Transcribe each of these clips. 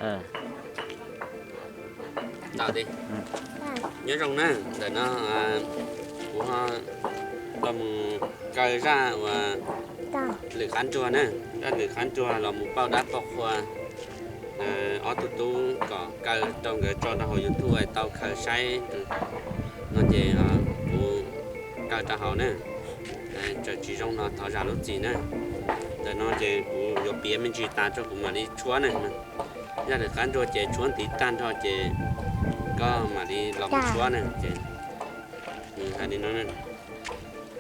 Nyob zoo na, ntawm no kuv ho los mus kaw zaj uas lwm qab ntsuag na, zaj lwm qab ntsuag los mus pauj dab pauj qhua ob tug tub kom kaw rau nkawd tso rau hauv YouTube es tau khaws saib no ces kuv kaw rau hauv na. Txawm tsis zoo no thov zam lub txim na. Ntawm no ces kuv yuav piav me ntsis tas tso kuv mam li tshuab na. Zaj lwm qab ntsuag ces tshuab ntiv tag nrho ces koj mam li los mus tshuab na ces nws hais li no: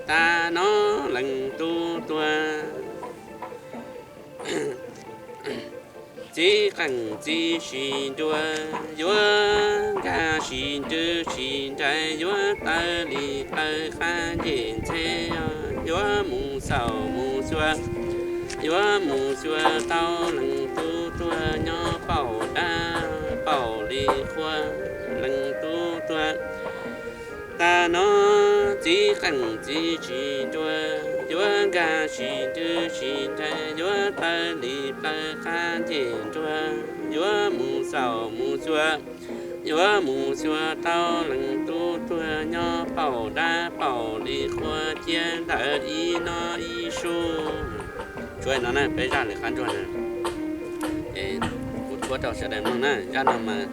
Tag no leej tub tuag, txiv qeej txiv sis nruas, yuav nkag sis ntws sis nraim, yuav tawm li plaws qab ncej ntxhe, yuav mus xaus mus xyuas, yuav mus xyuas tau leej tub tuag nyob pauj dab pauj li qhua. Leej tub tuag, tag no txiv qeej txiv sis nruas, yuav nkag sis ntws sis nraim, yuav tawm li plaws qab ncej nruas, yuav mus xaus mus xyuas, yuav mus xyuas tau leej tub tuag nyob pauj dab pauj li qhua, cia ntawm ib no ib su. Tshuab no na, peb zaj lwm qab ntsuag na. Es kuv tshuab rau sawv daws mloog na, zaj no mas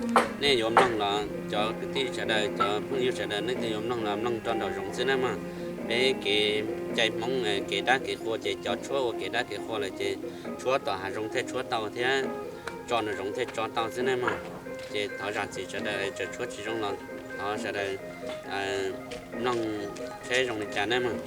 nej yuav mloog los cov kwv tij sawv daws, cov phooj ywg sawv daws nej twb yuav mloog los mloog rau nraum zoov xwb na mog. Peb kev cai Hmoob kev dab kev qhua ces cov tshuab ua kev dab kev qhua lawm ces tshuab tom hav zoov thiaj tshuab tau thiab tso nraum zoov thiaj tso tau xwb na mog. Ces thov zam txim sawv daws, txawm tshuab tsis zoo los thov sawv daws mloog seb zoo li cas na mog.